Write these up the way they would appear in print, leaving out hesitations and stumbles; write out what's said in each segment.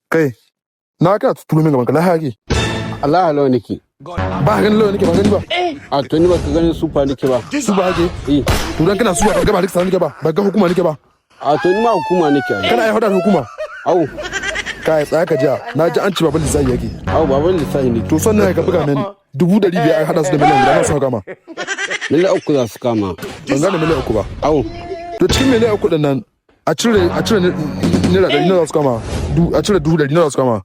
Kai, na kana tuturo min gaban ka lahiya ke? Allah lawa nake. Ba ka ganin lawa nake ba gani ba. A to ni ba ka ganin super nake ba. Su ba hake? Eh. To dan kana su ba ga ba riksa nake ba, ba ga hukuma nake ba. A to ni ma hukuma nake ai. Kana ai hada da hukuma. Au. Kai, tsaya ka jiya. Na ji an ci baban lissafi yake. Au, baban lissafi nake. To sannan ka buga mini 500,000 an hada su da 1,000,000 na su kama. 3 miliyan za su kama. Ban gane 3 miliyan ba. Au. To cikin 3 miliyan din nan a cire ₦100 na za su kama. A cire 100,000 na za su kama.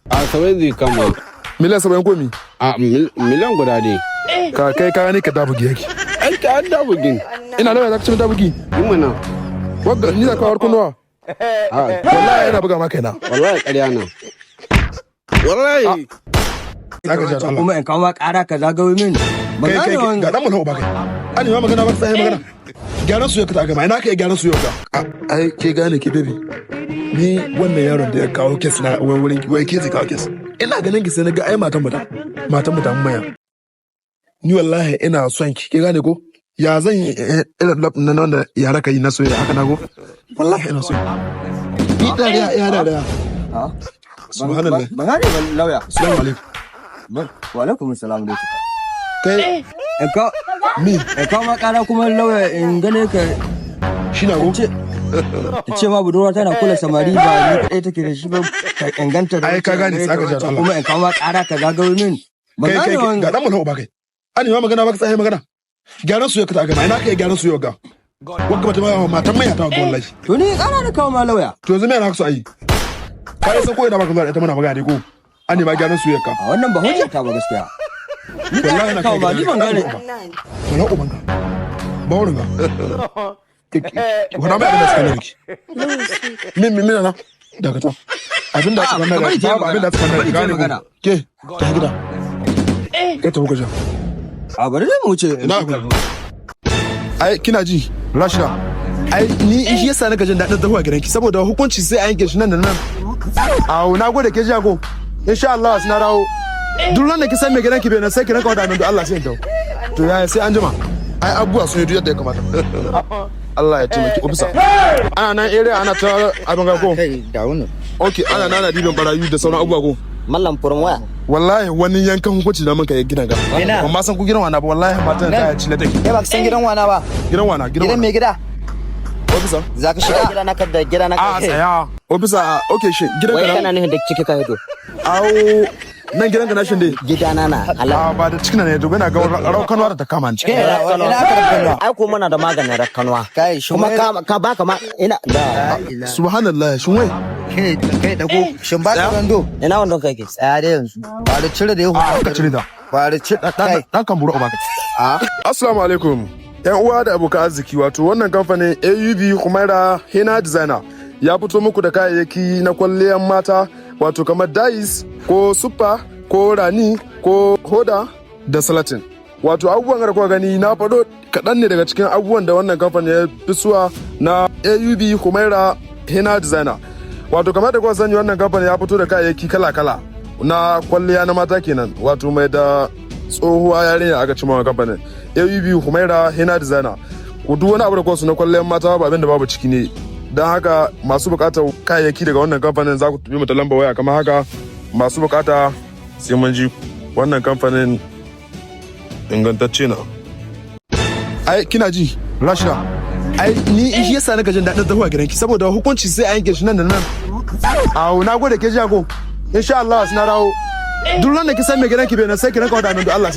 A 70 zai kama. 70 miliyan komi. A 1,000,000 dai. Ka kai ka ne ka dabugi yake. Ai ka an dabugin. Ina nawa za ka ci min dabugi? Yi mana. Wagga ni za ka war kunuwa. A Wallahi ina buga maka ina. Wallahi ƙarya na. Wallahi. Zaka ji Allah. Kuma in kawo ma ƙara ka zagayo min ban Kai gane kai wani ga dan mulhu ba kai. Ani ma magana ba ka sai magana. Gyaran su ya ka gama ina ka yi gyaran su yau ka. Ai ke gane ki baby. Ni wannan yaron da ya kawo case na wai wurin ki, wai ke zai kawo case. Ina ganin ki sai na ga ai matan mu ta. Matan mu ta maya. Ni wallahi ina son ki, ke gane ko? Ya zan yi irin lab na nan da yara ka yi na soyayya haka na ko? Wallahi ina son. Ni dariya ya dariya. Ha? Subhanallah. Ban gane ba, lauya. Assalamu alaikum. Wa alaikum salam alaikum. Kai. In ka mi in kawo ma ƙara kuma lauya in gane ka. Shi na ko? In ce ma budurwa tana kula samari ba ni kaɗai take da shi ba ka inganta da Ai, ka gane, wancan, tsaka wancan, ji Allah. Kuma in kawo ma ƙara ka zagayo min ban Kai gane kai wani ga dan mulhu ba kai. Ani ma magana ba ka sai magana. Gyaran su ya ka gama ina ka yi gyaran su yau ga. Wagga bata ma matan maya ta ga wallahi. To ni ƙara da kawo ma, lauya. To yanzu me na so ayi? Ka yi san ko ina baka zuwa da ita muna magana ne ko? Ani ma gyaran su ya ka. A wannan ba hujja ta ba gaskiya. Ni Wallahi ƙara na da kawo ma, ni ban gane. Wala uban ka. Ba wurin ga. Wala mai abin da suka ne miki. Min min na. Dakata. Abin da aka Ka bari ta yi babu abin da aka magana. Ka bari ta yi gane magana. ko. Ke, ta gida. Kai ta kuka ja. A bari dai mu wuce. Ina ku. Ai kina ji, Rashida. Ai ni shi yasa naka jin daɗin tafiya gidanki saboda hukunci sai a yanke shi nan da nan. Awo, na gode ke jago. Insha Allah sai na dawo. Duk ran da ki san mai gidanki bai nan sai ki ranka wada min don Allah sai in dawo. To yaya, sai an jima. Ai abubuwa sun yi duk yadda ya kamata. Allah ya taimaki ofisa. Ana nan area ana ta abin ga ko. Kai da wani. Okay, ana nan ana dibin barayu da sauran abubuwa ko. Mallam furin waya. Wallahi wani yankan hukunci da muka yi gidan ga. Ina? Ban ma san ku gidan wana ba wallahi, matan ta ya cile take. Kai ba ka san gidan wana ba? Gidan wana, gidan Gidan wana. mai gida. Ofisa. Za ka shiga gida na da gida na. A tsaya. Ofisa, okay, shi gidan Wai ka kana na. nufin da ciki ka hito? Au, nan gidan ka na shin dai. Gida na na halal. A ba da cikin ne, to ina ga raukanwa da ta kama ni. Ina aka rakkanwa? Ai ko muna da maganin rakkanwa. Kai, shin kuma wai- ka baka ma ina da Subhanallah, shin wai. Kai kai dago, shin ba ka rando? Ina wandon kai ke? Tsaya dai yanzu. Ba da cire da ya A ka cire da. Ba da cire kai. Dan kan buru uba. A Assalamu alaikum. Yan uwa da abokan arziki, wato wannan kamfanin AUB Humaira Hina Designer ya fito muku da kayayyaki na kwalliyan mata, wato kamar dyes ko super ko rani ko hoda da salatin. Wato abubuwan da kuka gani na faɗo kaɗan ne daga cikin abubuwan da wannan kamfanin ya fi suwa na AUB Humaira Hina Designer. Wato kamar da kuka sani, wannan kamfanin ya fito da kayayyaki kala-kala na kwalliya na mata kenan, wato mai da tsohuwa yarinya aka cima kamfanin AUB Humaira Hina Designer. Ku duk wani abu da kuka su na kwalliyar mata, babu abin da babu ciki ne. Don haka masu bukatar kayayyaki daga wannan kamfanin za ku tubi mu ta lamba waya kamar haka. Masu bukata, sai mun ji. Wannan kamfanin ingantacce na. Ai kina ji, Rashida. Ai ni shi yasa naka jin daɗin tafiya gidanki saboda hukunci sai a yanke shi nan da nan. Awo, na gode ke jago. Insha Allah sai na dawo. Duk ran da ki san mai gidanki bai nan sai ki ranka wada min don Allah sai.